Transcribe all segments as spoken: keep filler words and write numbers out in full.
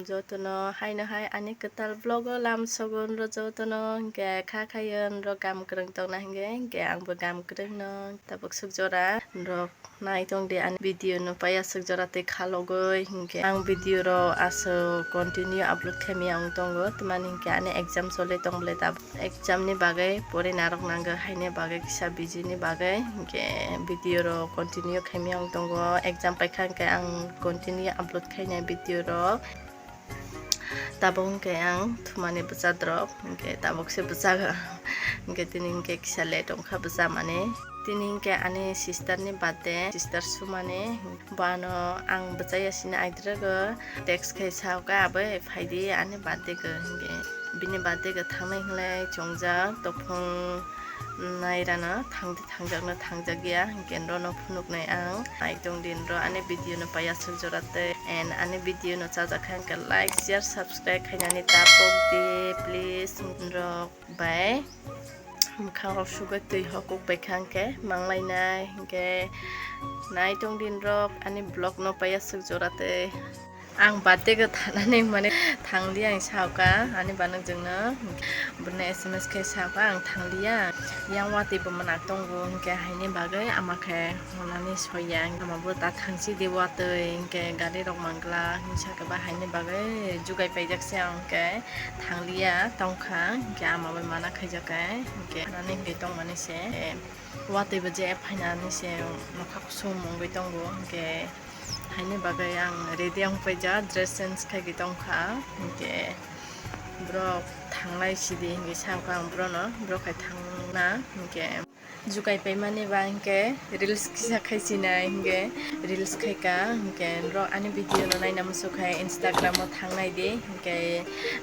Jotono haino hai ani kwtal vlog o lam sogo nrw jotono, hinkhe kha khaio nrw gam kwrwng tongna hinkhe, hinkhe angbo gam kwrwngno tabuk swk jora nrw. Nai tongdi ani video no paiya swk jora tei khalogwi, hinkhe ang video rok aswk continue upload khaimaya wng tongo, tamni hinkhe ani exam choli tong bwlai tabuk exam ni bagwi pori narwk nango, haini bagwi kisa busy ni bagwi hinkhe video rok continue khaimaya wng tongo, exam paikha hinkhe ang continue upload khainai video rok. Tabuk hwnkhe ang thumani bwchadrok, hwnkhe tabuk se bwchago. Hwnkhe tini hwnkhe kisa late wngkha bwchamani. Tini hwnkhe ani sister ni birthday, sister sumani. Bono ang bwchaya sini aidrogo text khai sa kha, "Aboi, phaidi ani birthday go," hwnkhe. Bini birthday go thangnai hwnlai chongjak, tongphung nairano thangdi thangjakno thangjak ya, hinkhe nrwno phunuknai ang. Nai tongdi nrw ani video no paiya swk jora tei, and ani video no chajak kha hinkhe like, share, subscribe khainani ta pokdi, please. Nrw bai mwkhang rok sugwi twi hokuk bai kha hinkhe manglainai, hinkhe nai tongdi nrw ani vlog no paiya swk jora tei. Ang birthday go thanani mane thangliya ang sakha ani banokjwngno, bwrwino S M S khe sakha ang thangliya, yang watwi bo mwnak tongo hinkhe haini bagwi ama khe hwnani soiya, ama bo ta thangsidi watwi hinkhe gari rok mangla hinwi sakhe ba haini bagwi jugai paijak se ang hinkhe thangliya tongkha hinkhe ama bai mana khaijak khe hinkhe thanani hinkhe tongmani se. Watwi bo je phainani se nokha kusum wngwi tongo, hinkhe haini bagwi ang ready wng paijak, dress change khaigwi tongkha, hinkhe borok thanglai sidi hinwi sakha ang borokno, borok hai thangna hinkhe jugai paimani ba hinkhe reels kisa khaisinai hinkhe reels khaika, hinkhe norok ani video no naina muchuk khai Instagram o thangnai di, hinkhe,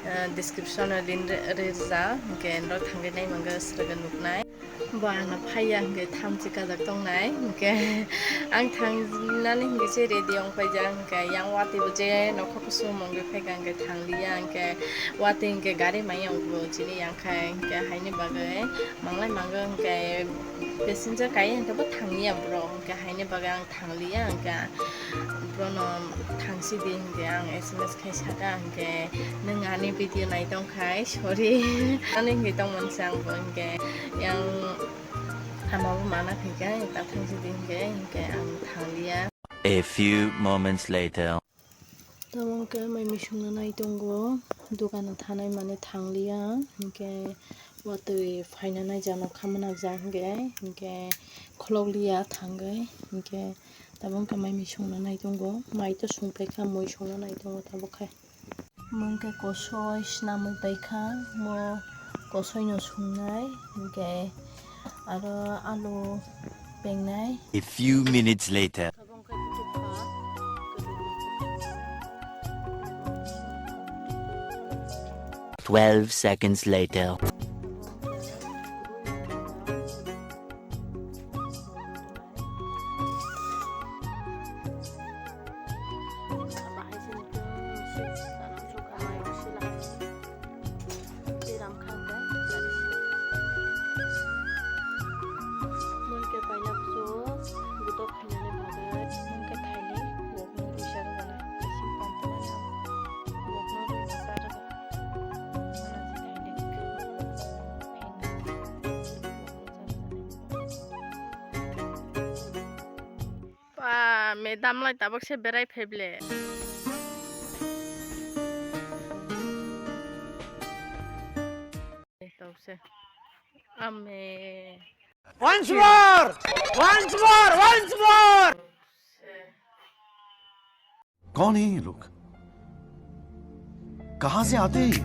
eh, description o link ri-, rijak, hinkhe norok thangwi naimangkha swrwngwi nuknai. Bo ano phaiya hinkhe thamchi kajak tongnai, hinkhe ang thangnani hinkhe se ready wng paijak, hinkhe yang watwi bo je nokha kusum wngwi phaikha hinkhe thangliya, hinkhe watwi hinkhe gari maya wngbo chini yang khai, hinkhe haini bagwi manglai mango hinkhe passenger kaiya hinkhe bo thangliya borok, hinkhe haini bagwi ang thangliya, hinkhe borokno thangsidi hinkhe ang S M S khai saka hinkhe nwng ani video nai tong khai, sorry. Ani hinkhe tongmani se ang bo hinkhe yang ama bo mana hinkhe ta thangsidi hinkhe, hinkhe ang thangliya. A few moments later. Tamo hinkhe mai misungno nai tongo, dukano thanai mani thangliya, hinkhe watwi phaina nai jano khamana jak hinkhe, hinkhe kholokliya thangwi, hinkhe Tabuk wngkha mai mui songna nai tongo, mai to songpaikha, mui songna nai tongo tabuk khai. Mui wngkha kosoi swnamwi paikha, mo kosoi no songnai, hinkhe aro alu pengnai. A few minutes later. Twelve seconds later. Pa, madam lai tabuk se berai phaible. Tok se. Ame. Once more! Once more! Once more! कौन है ये लोग? कहां से आते हैं ये?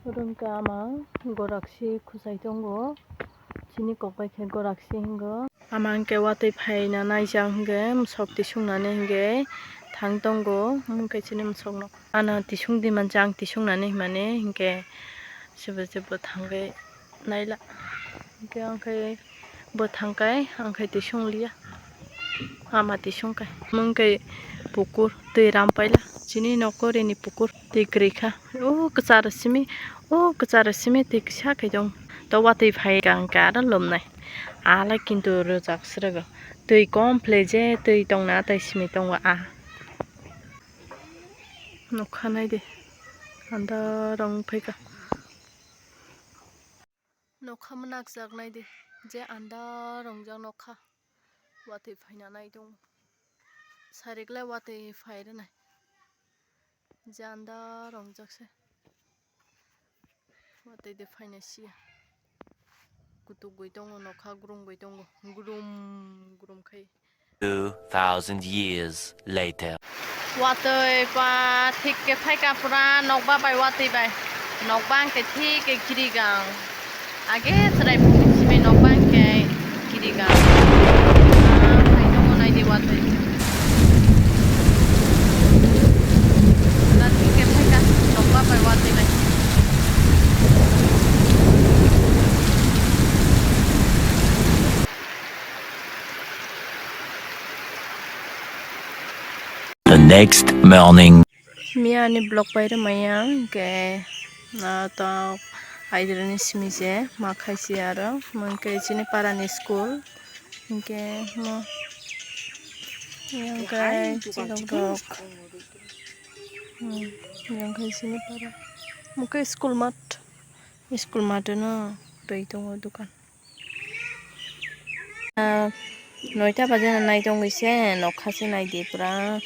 Rungka ama goraksi khusai tongo, chini kok bai khe goraksi hingo. Ama hwnkhe watwi phaina naijak hwnkhe, sok tisuknani hwnkhe thang tongo, hwnkhe chini bwsokno ano tisuk di mansa ang tisuknani hwnmani hwnkhe, sebo sebo thangwi naila. Hwnkhe ang khe bo thangkai, ang khe tisung liya. Ama tisung kai. Mung khe pukur, twi ram paila. Chini nokori ni pukur, twi kwrwi kha. O kwcharo simi, o kwcharo simi twi kisa khe dong. To watwi phai kha, ang khe aro lomnai. Alai kintu rwjak swrwgo. Twi kom phle je twi tongna tai simi tongo a. Nokha nai de. Andar rong phaika. Nokha mwnakjak nai de. Je andar rongjak nokha. Watwi phaina nai tongo. Sariklai watwi phai rwnai. Janda rongjak se. Watwi de phaina siya. Kutuk gwi tongo, nokha grum gwi tongo. Grum grum khai. Two thousand years later. Watwi pa thik khe phaika pura nokba bai watwi bai. Nokba hwnkhe thik khe kirigang. Age chwrai phungni simi nokba hwnkhe kirigang. Ah, phai tongo naidi watwi. Pura thik khe phaika nokba bai watwi bai. The next morning. Miya ani vlog pai rwmaya hwnkhe, ah, to aidroni simi se ma khaisi aro hwnkhe chini parani school hwnkhe mo yang kai chini vlog. Hmm, yang kai chini para. Mo khe school mat, school mat no twi tongo dukan. Ah, noita baje nai tongwi se nokha se nai di pura,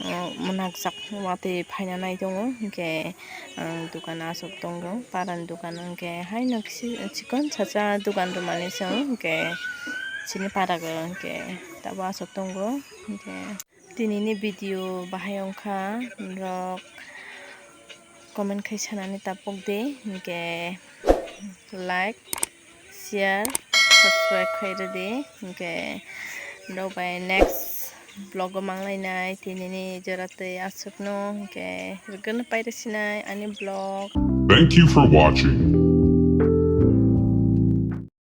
ah, mwnakjak watwi phaina nai tongo, hwnkhe, ah, dukan aswk tongo, parani dukan hwnkhe haino kisi chikon chacha dukan rwmani se, hwnkhe chini para o hwnkhe tabuk aswk tongo, hwnkhe. Tinini video bahai wngkha, norok comment khai sanani tapok di, hwnkhe like, share, subscribe khai rwdi, hwnkhe norok bai next vlog o manglainai, tinini jora twi aswkno, hwnkhe rwgwno pairwsinai ani vlog. Thank you for watching.